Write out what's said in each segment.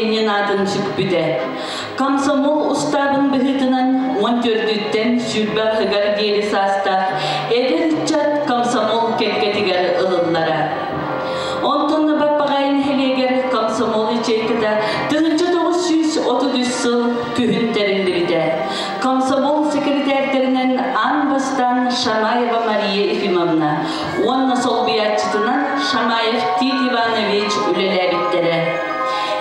Ленин аатын сүкпүтэ. Комсомол устаабын быһыытынан 14-түттэн 20 ыгар диэри саастаах эдэр ыччат комсомол кэккэтигэр ылыллара. Онтон Баппаҕай нэһилиэгэр комсомол ячейката 1933 сыл күһүн тэриллибитэ. Комсомол секретэрдэринэн аан бастаан Шамаева Мария Ефимовна уонна солбуйааччытынан Шамаев Тит Иванович үлэлээбиттэрэ.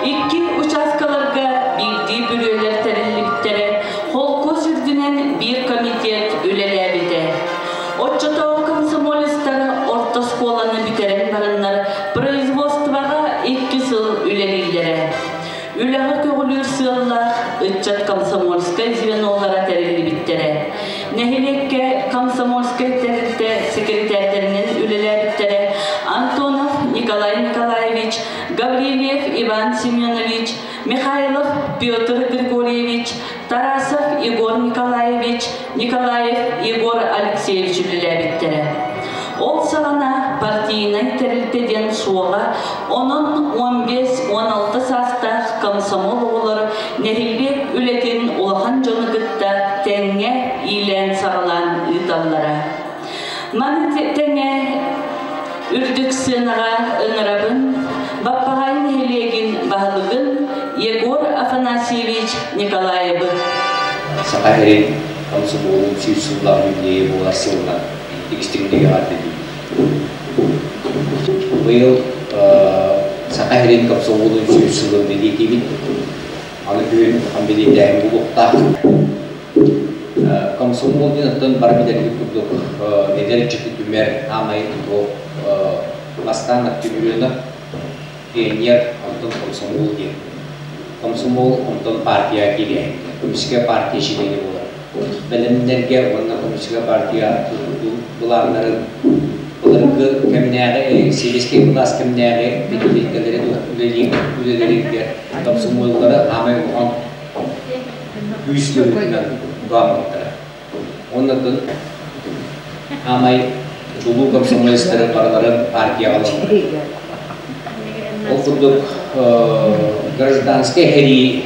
Икки участкаларга биирдии бүрүөлэр тэриллибиттэрэ, холкуос үрдүнэн биир комитет үлэлээбитэ. Оччотооҕу комсомолецтар орто оскуоланы бүтэрэн бараннар производствоҕа 2 сыл үлэлииллэрэ. Үлэҕэ көҕүлүүр сыаллаах ыччат комсомольскай звенолара тэриллибиттэрэ. Нэһилиэккэ комсомольскай тэрилтэ секретарьдарынан үлэлээбиттэрэ Антонов Николай Николаевич, Гаврильев Иван Семенович, Михайлов Петр Григорьевич, Тарасов Егор Николаевич, Николаев Егор Алексеевич үлэлээбиттэрэ. Ол саҕана партийнай тэрилтэ диэн суоҕа, онон 15-16 саастаах комсомол оҕолор нэһилиэк үлэтин улахан дьону кытта тэҥҥэ иилээн-саҕалаан ыыталлара. Маны тэҥэ үрдүк сыанаҕа ыҥырабын Баппаҕай нэһилиэгин баһылыгын Егор Афанасьевич Николаевы. Саха сирин комсомолун 100 сыллаах юбилейа буолар сылынан истиҥник эҕэрдэлиибит. Быйыл Саха сирин комсомолун 100 сылын бэлиэтиибит. Аны күһүн улахан бэлиэтээһин буолуохтаах. Комсомол диэн оттон бары билэргит курдук эдэр ыччаты түмэр аамай туох бастаан октябренок, пионер, онтон комсомол диэн. Комсомол онтон партия киириэһин. Коммунистическая партия чилиэнэ буолар. Бэлэмнэргэ уонна коммунистическая партия былааннарын былыргы кэмнээҕи сэбиэскэй былаас кэмнээҕи пятилеткалары үлэлэригэр комсомоллары аамай улахан күүс быһыытынан туһаммыттара. Оннуттан аамай чулуу комсомолецтары барыларын партияҕа ылаллар. Ол курдук гражданскай сэрии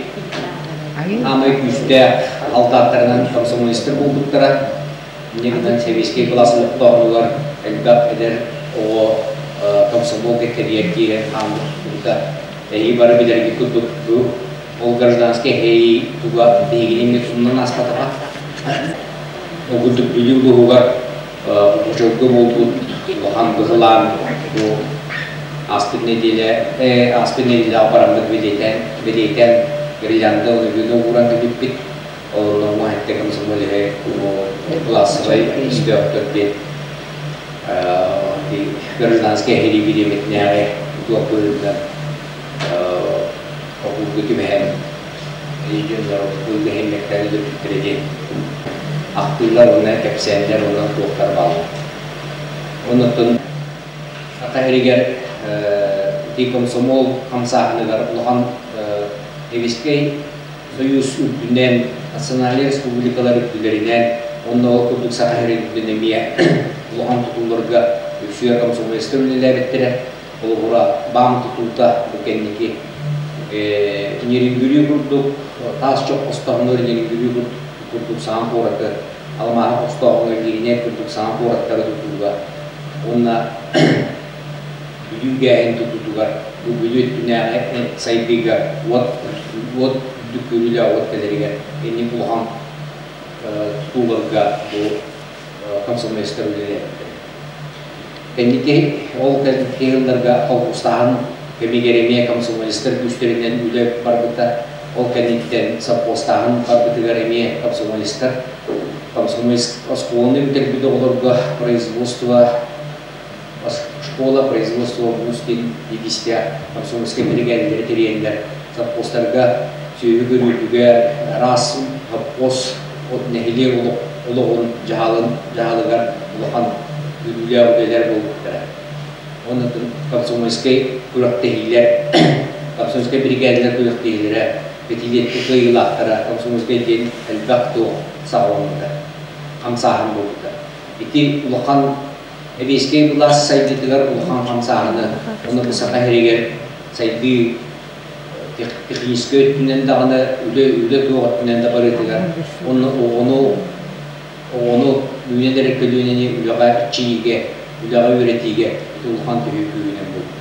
аамай күүстээх алтааттарынан комсомолецтар буолбуттара. Инньэ гынан сэбиэскэй былаас олохтооҕунугар элбэх эдэр оҕо комсомолга кэриэр киирэн хаалбыта. Эһиги бары билэргит курдук бу ол гражданскай сэрии туга биһигини тумнан ааспатаҕа. Ол курдук Бүлүү улууһугар Хочолго буолбут улахан быһылаан бу ааспыт нэдиэлэ ааспыт нэдиэлэҕэ бараммыт бэлиэтээн бэлиэтээн гирлянда уну ууран кэлбиппит. Ол онно комсомолеһы классовай өстөөхтөр диэн гражданскай сэрии бириэмэтинээҕи туох быһыытынан окуурга түбэһэн дьоннор ылгыһынньыктары өлөрбүттэрэ диэн ахтыылар уонна кэпсээннэр уонна туохтар бааллар. Оннуттан Саха сиригэр ити комсомол хамсааһыныгар улахан Сэбиэскэй Союз үрдүнэн, национальнай республикалар үрдүлэринэн, уонна ол курдук Саха сирин үрдүнэн эмиэ улахан тутууларга үксүгэр комсомолецтар үлэлээбиттэрэ. Холобура, БАМ тутуута бу кэнники Нерюнгри курдук таас чох хостооһунугар Нерюнгри курдук саҥа куораты, алмааһы хостооһуҥҥа Мииринэй курдук саҥа куораттары тутууга уонна Бүлүү ГЭС-ин тутуутугар бу Бүлүү өттүнээҕи сайдыыга уот уот үрдүк көрүүлээх уот кэлэригэр инник улахан тутууларга бу комсомолецтар үлэлээбиттэр. Кэнники ол кэнники сылларга холкуостааһын кэмигэр эмиэ комсомолецтар күүстэринэн үлэ барбыта. Ол кэнниттэн совхозтааһын барбытыгар эмиэ комсомолецтар комсомолец оскуоланы бүтэрбит оҕолорго производство школа производства вуз диэн девизтээх комсомольскай биригээдэлэри тэрийэллэр. Совхозтарга сүөһү көрүүтүгэр араас совхоз нэһилиэк олоҕун дьаһалын дьаһалыгар улахан үөрүүлээх үлэлэр буолбуттара. Онон комсомольскай күрэхтэһиилэр, комсомольскай биригээдэлэр күрэхтэһиилэрэ, пятилетка кыайыылаахтара комсомольскай диэн элбэх туох саҕаламмыта, хамсааһын буолбута. Ити улахан Сэбиэскэй былаас сайдыытыгар улахан хамсааһыны, ону бу Саха сиригэр сайдыы Техническэй өттүнэн даҕаны үлэ үлэ туох өттүнэн да барыытыгар уонна оҕону оҕону үүнэн эрэр көлүөнэни үлэҕэ эрчийиигэ, үлэҕэ үөрэтиигэ ити улахан төһүү күүһүнэн буолбута.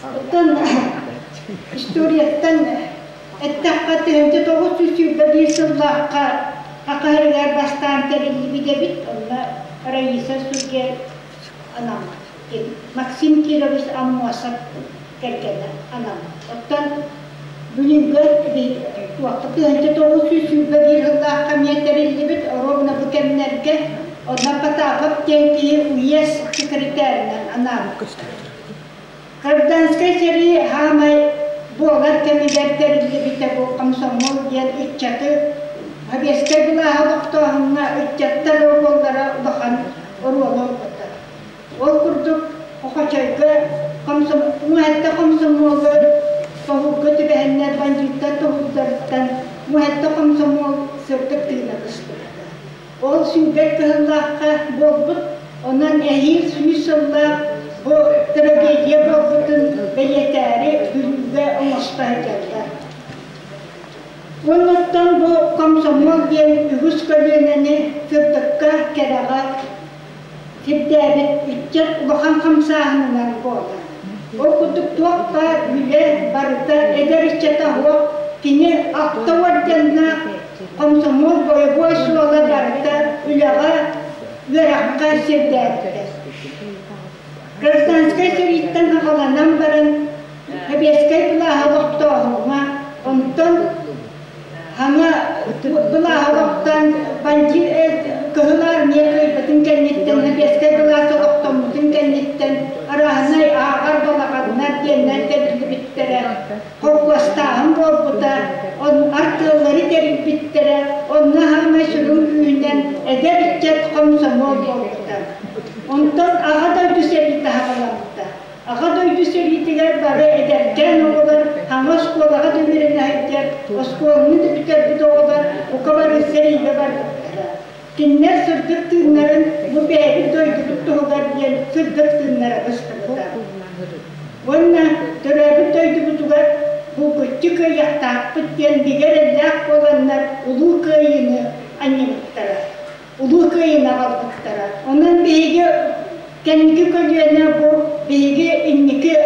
Оттон историяттан эттэххэ, 1921 сыллаахха Хахаһырыгар бастаан тэриллибит эбит, онно Раиса Сурге анаммыт. Максим Кирович Аммосов кэргэнэ анаммыт. Оттон Бүлүүгэ 1921 сыллаахха эмиэ тэриллибит, ровно бу кэмнэргэ онно Потапов диэн киһи уезд секретарынан анаабыт. Гражданскай сэрии хаамай буолар кэмигэр тэриллибитэ бу комсомол диэн ыччаты Советскай былааһы олохтооһуҥҥа ыччаттар оруоллара улахан оруолу ылбыта. Ол курдук Хохочойго муһэтта комсомолу тоһуурга түбэһэннэр бандьыыттар тоһуурдарыттан муһэтта комсомол сырдык тыына быстыбыта. Ол сүүрбэт кыһыллаахха буолбут, онон эһиил 100 сыллаах бу трагедия буолбутун бэлиэтээри Бүлүүгэ оҥосто сылдьаллар. Оннуттан бу комсомол диэн үгүс көлүөнэни сырдыкка, кэрэҕэ сирдээбит ыччат улахан хамсааһынынан буолар. Ол курдук туох баар үлэ барыта эдэр ыччата суох кини алта орденнаах комсомол бойобуой суола барыта үлэҕэ, үөрэххэ сирдээбитэ. Гражданскай сэрииттэн саҕаланан баран Сэбиэскэй былааһы олохтооһуҥҥа, онтон Аны былааһы олохтоон бандит Кыһыл Армия кыайбытын кэнниттэн, Сэбиэскэй былаас олохтоммутун кэнниттэн арааһынай ааҕар балаҕаннар диэннэр тэриллибиттэрэ, холкуостааһын буолбута, артыаллары тэрийбиттэрэ, онно саамай сүрүн күүһүнэн эдэр ыччат хомсомуол буолбута. Онтон Аҕа дойду сэриитэ саҕаламмыта. Аҕа дойду сэриитигэр бары эдэркээн оҕолор саҥа оскуолаҕа да үөрэнэ сылдьар. Оскуоланы да бүтэрбит оҕолор бука бары сэриигэ барбыттара. Кинилэр сырдык тыыннарын бу бэйэбит дойдубут туһугар диэн сырдык тыыннара быстыбыта. Уонна төрөөбүт дойдубутугар булгуччу кыайыахтаахпыт диэн бигэ эрэллээх буоланнар Улуу Кыайыыны анньыбыттара. Улуу Кыайыыны аҕалбыттара. Онон биһиги кэнники көлүөнэ бу биһиги инники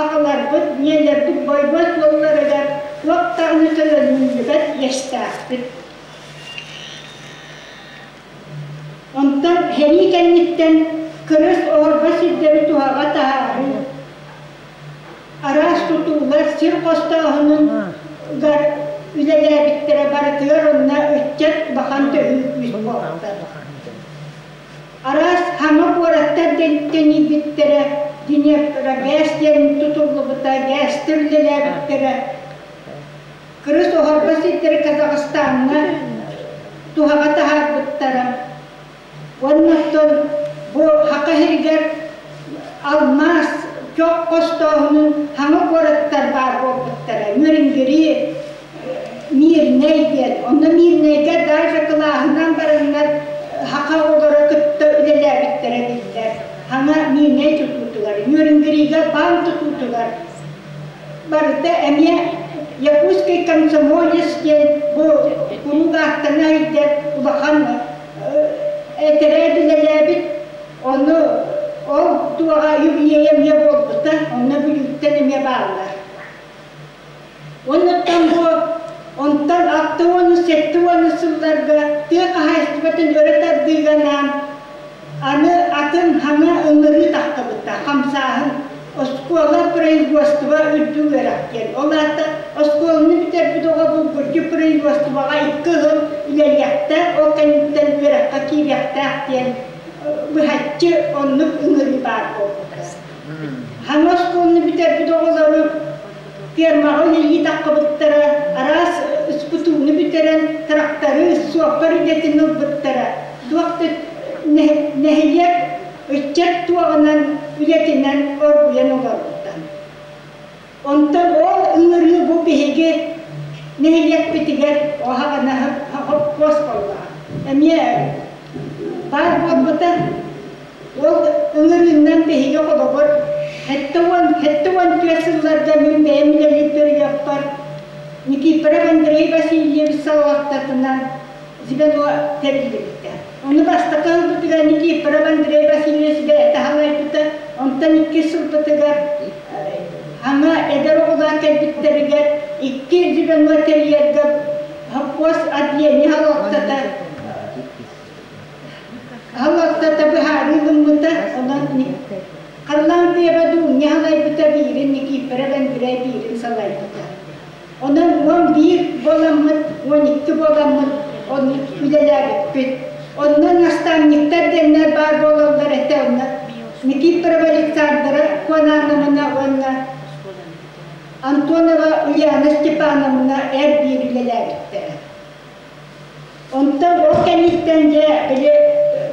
аҕаларбыт, ийэлэрбит бойбос буолларыгар туох даҕаны төлөнүллүбэт иэстээхпит. Онтон сэрии кэнниттэн кырыс оһорбо сирдэри туһаҕа таһаарыы, араас тутуулар сир хостооһунугар үлэлээбиттэрэ барытыгар онно ыччат улахан төһүү күүс буолбута. Араас хаҥа куораттар тэнийбиттэрэ, Днепрогэс диэн тутуллубута, ГЭСтэр үлэлээбиттэрэ. Кырыс оһорбо сирдэри Казахстаҥҥа туһаҕа таһаарбыттара. Уонна оттон бу Хака сиригэр алмаас чох хостооһунун хаҥа куораттар баар буолбуттара. Нюрингири, Мирнэй диэн. Онно Мирнэйгэ даже кылааһынан бараннар хака оҕолоро кытта үлэлээбиттэрэ биллэр. Хаҥа Мирнэй тутуутугар, Нюрингиригэ баан тутуутугар барыта эмиэ Якутский комсомолец диэн бу куруук ааттана сылдьар улахан этэрээт үлэлээбит. Ону ол туоҕа юбилейа эмиэ буолбута, онно Бүлүүттэн эмиэ бааллар. Оннуттан бу онтон 60 70 сылларга тыа хаһаайыстыбатын өрө тардыыга анаан Аны атын хаҥа ыҥырыы тахсыбыта, хамсааһын, оскуола производство үрдүк үөрэх диэн. Ол аата оскуоланы бүтэрбит оҕо булгуччу производствоҕа икки сыл үлэлиэхтээх, ол кэнниттэн үөрэххэ киириэхтээх диэн быһаччы оннук ыҥырыы баар буолбута. Хаҥа оскуоланы бүтэрбит оҕолору фермаҕа үлэлии таххыбыттара, араас испытууну бүтэрэн тракторы, суоппар идэтин ылбыттара. Туох да нэһилиэк ыччат туоҕунан үлэтинэн оргуйан олорбута. Онтон ол ыҥырыы бу биһиги нэһилиэкпитигэр оһаҕана хоппуос буоллаҕа. Эмиэ баар буолбута. Ол ыҥырыыннан биһиги холобур 74 сылларга мин бэйэм үлэлиир периодпар Никифоров Андрей Васильевич салалтатынан звено тэриллибитэ. Ону бастакы ылбытыгар Никифоров Андрей Васильевич бэйэтэ салайбыта, онтон иккис сылбытыгар ама эдэр оҕолор кэлбиттэригэр икки звено тэрийэргэ совхоз отделение салалтата салалтата быһаарыы ылыммыта, онон Харлампьева Дуня салайбыта биирин, Никифоров Андрей биирин салайбыта. Онон 11 буоламмыт, 12 буоламмыт оннук үлэлээбиппит. Онно наставниктар диэннэр баар буолаллар этэ онно Никифорова Александра Куонановна уонна Антонова Ульяна Степановна эр биир үлэлээбиттэрэ. Онтон ол кэнниттэн дьэ били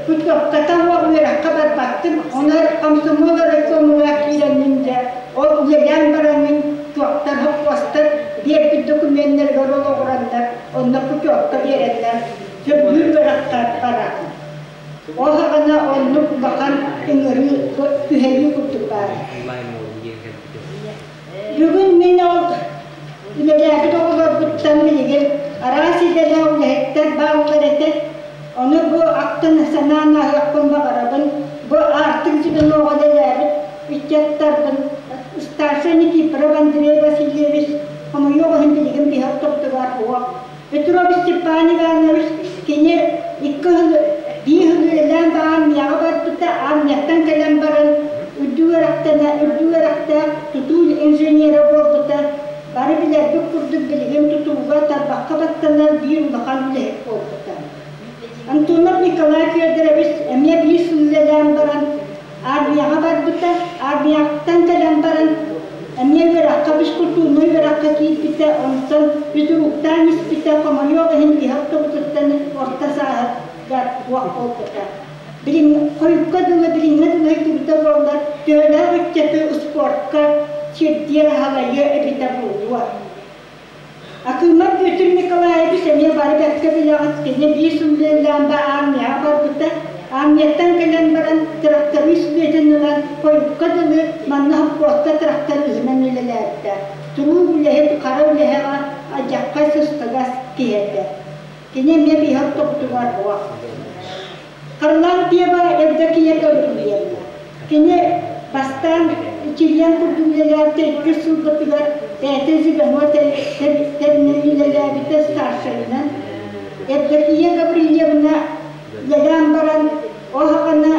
путевката суох үөрэххэ барбаттым. Онон комсомол райкомугар киирэммин дьэ ол үлэлээн бараммын туохтар хоппуостар биэрбит докуменнарыгар олоҕураннар онно путевка биэрэллэр. Сөбүлүүр үөрэххэ бараҕын. Ол саҕана оннук улахан ыҥырыы түһэрии курдук баара. Бүгүн мин ол үлэлээбит оҕолорбуттан билигин араас идэлээх үлэһиттэр бааллар этэ. Ону бу ахтан санаан ааһыахпын баҕарабын. Бу Аартык звеноҕа үлэлээбит ыччаттарбын старший Никифоров Андрей Васильевич, хомойуох иһин билигин биһи ортобутугар суох. Петров Степан Иванович кини икки сыл, биир сыл үлэлээн баран миэхэ барбыта, армияттан кэлэн баран үрдүк үөрэхтэнэ, үрдүк үөрэхтээх тутуу инженерэ буолбута. Бары билэрбит курдук билигин тутууга тарбахха баттанар биир улахан үлэһит буолбута. Антонов Николай Федорович эмиэ биир сыл үлэлээн баран Армияҕа барбыта, армияттан кэлэн баран эмиэ үөрэххэ физкультурнай үөрэххэ киирбитэ, онтон физруктаан испитэ, хомойуох иһин тиһэх тобутуттан орто сааһыгар суох буолбута. Билиҥ хойукка дылы билиҥҥэ дылы сылдьыбыта буоллар, төһөлөөх ыччаты спортка сирдиэ, халайыа эбитэ буолуо. Акыымап Петр Николаевич эмиэ бары бэркэ билэҕит, кини биир сыл үлэлээн ба армияҕа барбыта. Армияттан кэлэн баран тракторист үлэтин ылан, хойукка дылы манна хоппуоска тракториһынан үлэлээбитэ. Туруу үлэһит, хара үлэһэҕэ адьаххай сыстыгас киһи этэ. Кини эмиэ биһи ортобутугар буох. Харлампьева Евдокия Гаврильевна. Кини бастаан чилиэн курдук үлэлээбитэ иккис сылбытыгар бэйэтэ звено тэринэн үлэлээбитэ старшайынан. Евдокия Гаврильевна үлэлээн баран ол аҕана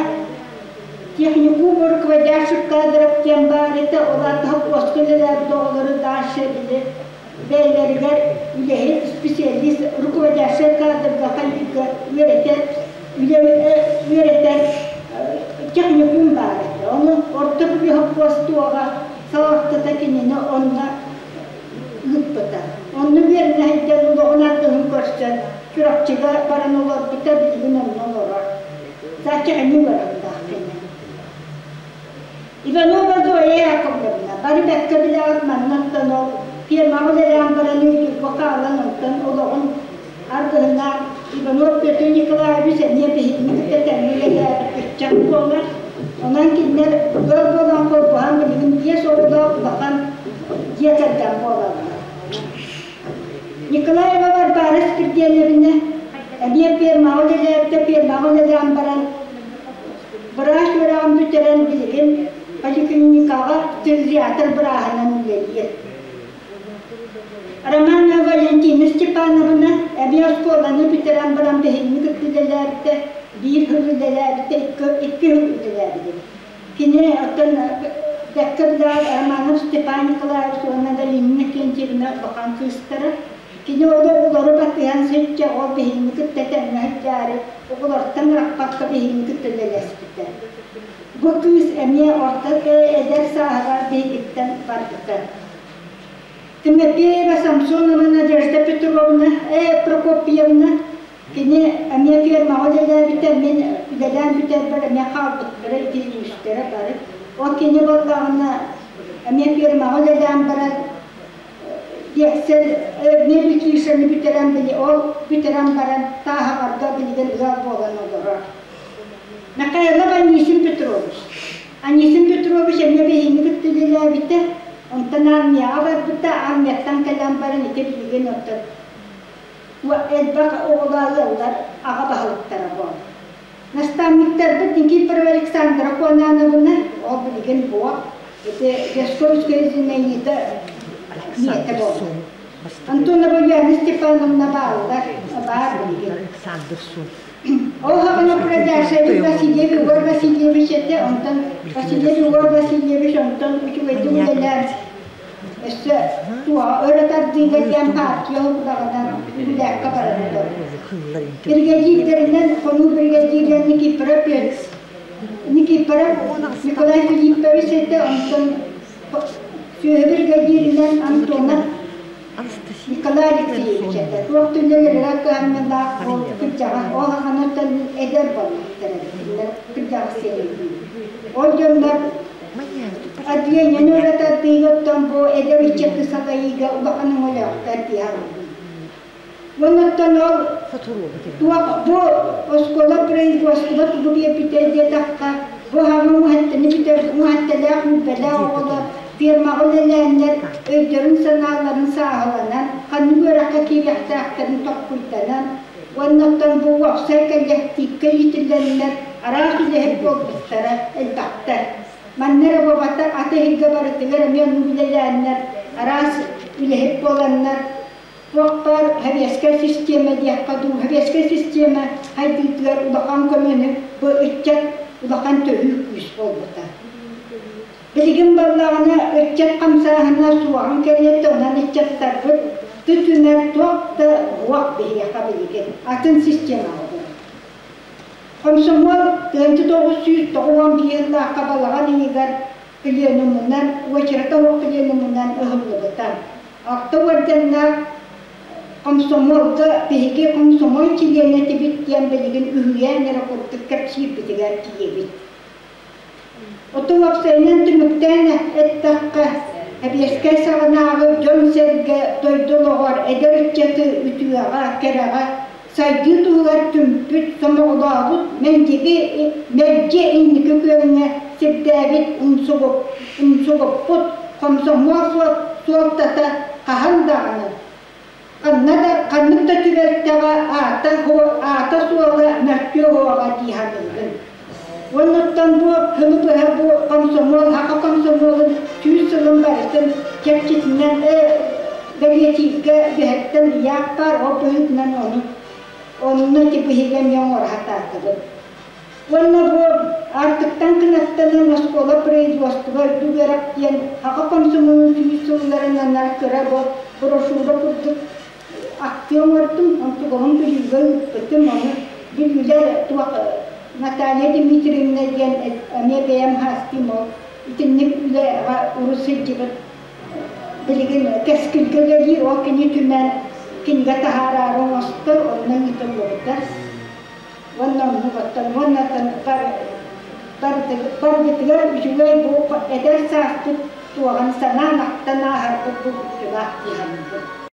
техникум руководящих кадров диэн баар этэ, ол аата хоппуоска үлэлээбит оҕолору дальше били бэйэлэригэр үлэһит специалист руководящай кадрга хайыырга үөрэтэр үөрэтэр техникум баар этэ. Ону орто бүлүү хоппуостуоҕа салалтата кинини онно ыыппыта. Онно үөрэнэ сылдьан олоҕун ардыһын көрсөн Чурапчыга баран олорбута, билигин онно олорор. Сааччаҕыныы барардаах кини. Иванова Зоя Яковлевна, бары бэркэ билэҕит маннаттан ол фермаҕа үлэлээн баран үйдүрбэ хаалан онтон олоҕун аргыһынаан Иванов Петр Николаевич эмиэ биһигини кытта тэҥҥэ үлэлээбит ыччат буолар. Онон кинилэр ыал буолан холбоһон билигин биэс оҕолоох улахан дьиэ кэргэн буолаллар. Николаева Варвара Спирдиановна эмиэ фермаҕа үлэлээбитэ, фермаҕа үлэлээн баран Быраас үөрэҕин бүтэрэн билигин поликлиникаҕа фтизиатр бырааһынан үлэлиир. Романова Валентина Степановна эмиэ оскуоланы бүтэрэн баран биһигини кытта үлэлээбитэ, биир сыл үлэлээбитэ, икки сыл үлэлээбитэ. Кини оттон бэккэ билэр Романов Степан Николаевич уонна Галина Иннокентьевна улахан кыыстара. Кини ону оҕолору батыһан сылдьа, ол биһигини кытта тэҥҥэ сылдьаары, оҕолортон арахпакка биһигини кытта үлэлэспитэ. Бу кыыс эмиэ орто эдэр сааһыгар биһигиттэн барбыта. Тимофеева Самсонова Надежда Петровна, Прокопьевна, кини эмиэ фермаҕа үлэлээбитэ, мин үлэлээн бүтэрбэр эмиэ хаалбыттара, итилүүстэрэ бары. Ол кини буоллаҕына эмиэ фермаҕа үлэлээн баран Биэксэл медучилищены бүтэрэн били ол бүтэрэн баран Тааһаҕарга билигин ыал буолан олорор. Михайлов Анисим Петрович. Анисим Петрович эмиэ биһигини кытта үлэлээбитэ. Онтон армияҕа барбыта, армияттан кэлэн баран ити билигин оттон элбэх оҕолоох ыаллар аҕа баһылыктара буолла. Наставниктарбыт Никифорова Александра Куонановна, ол билигин буо, ити Ясковская Зинаида миэтэ буолла. Антонова Ульяна Степановна бааллар, баар билигин. Александр Сун. Ол хаҕына Продяшевич Васильев Егор Васильевич этэ, онтон Васильев Егор Васильевич онтон үчүгэйдик үлэлээн өссө туоҕа өрө тардыыга диэн партия уһуктаҕынан үлээккэ баран Бригадирдэринэн хонуу бригадирэ Никифоров Никифоров Николай Филиппович этэ, онтон сүөһү бригадиринэн Антонов Николай Алексеевич этэ. Туох түннэлэригэр кыһамньылаах ол кырдьаҕас ол аҕаныттан эдэр буолбуттар эбит кырдьаҕас сиэннэрдиин. Ол дьоннор отделениены өрө тардыыга оттон бу эдэр ыччаты салайыыга улахан өҥөлөөхтөр дии саныыбын. Оннуттан ол туох бу оскуола производство тугу биэрбитэ диэтэххэ, бу хаҥа муһэттини бүтэр муһэттэлээх үүрбэлээх оҕолор фермаҕа үлэлээннэр өйдөрүн-санааларын сааһыланан, ханнык үөрэххэ киириэхтээхтэрин толкуйданан, уоннаттан бу уопсай кэллэктиипкэ иитиллэннэр араас үлэһит буолбуттара элбэхтэр. Манна эрэ буолбатах, аты иһиргэ барытыгар эмиэ оннук үлэлээннэр, араас үлэһит буоланнар, туох баар сэбиэскэй систиэмэ диэххэ дуу, сэбиэскэй систиэмэ хайдыытыгар улахан көмөнү бу ыччат улахан төһүү күүс буолбута. Билигин буоллаҕына ыччат хамсааһына суоҕун кэриэтэ, онон ыччаттарбыт түмэр туох да уох биһиэхэ билигин атын системаҕа олорор. Комсомол 1991 сыллаахха балаҕан ыйыгар пленумунан, уочарата суох пленумунан ыһыллыбыта. Алта уордьаннаах комсомолга биһиги комсомол чилиэнэ этибит диэн билигин үһүйээн эрэ курдук кэпсиирбитигэр тиийэбит. Оту уопсайынан түмүктээн эттэххэ, Сэбиэскэй саҕанааҕы дьон-сэргэ дойду олоҕор эдэр ыччаты үтүөҕэ, кэрэҕэ, сайдыы туһугар түмпүт, сомоҕолообут, мэлдьи мэлдьи инники күөҥҥэ сирдээбит умсугуппут хомсомуол суолтата хаһан даҕаны ханна да ханнык да түбэлтэҕэ аата аата-суола мөккүө уоҕа дии саныыбын. Оннуттан бу сылы быһа бу комсомол, саха комсомолун 100 сылын барытын чэрчитинэн бэлиэтииргэ үөһэттэн ыйаах баар, ол быһыытынан ону онно ити быһыыга эмиэ оҥоро сатаатыбыт. Уонна бу Аартыктан кынаттанан оскуола производство үрдүк үөрэх диэн саха комсомолун 100 сылларынан кыра бу брошюра курдук ахтыы оҥордум, онтугуһун Бүлүүгэ ыыппытым, ону Бүлүүлэр туох Наталья Дмитриевна диэн эмиэ бэйэм хаастыым ол итинник үлэҕэ урут сылдьыбыт билигин кэскилгэ үлэлиир, ол кини түмэн кинигэ таһаараары оҥостор, онно ыытыллыбыта. Уонна оннук оттон уонна барбытыгар үчүгэй бу эдэр сааспыт туоҕан санаан ахтан ааһарбыт булгуччулаах дии саныыбын.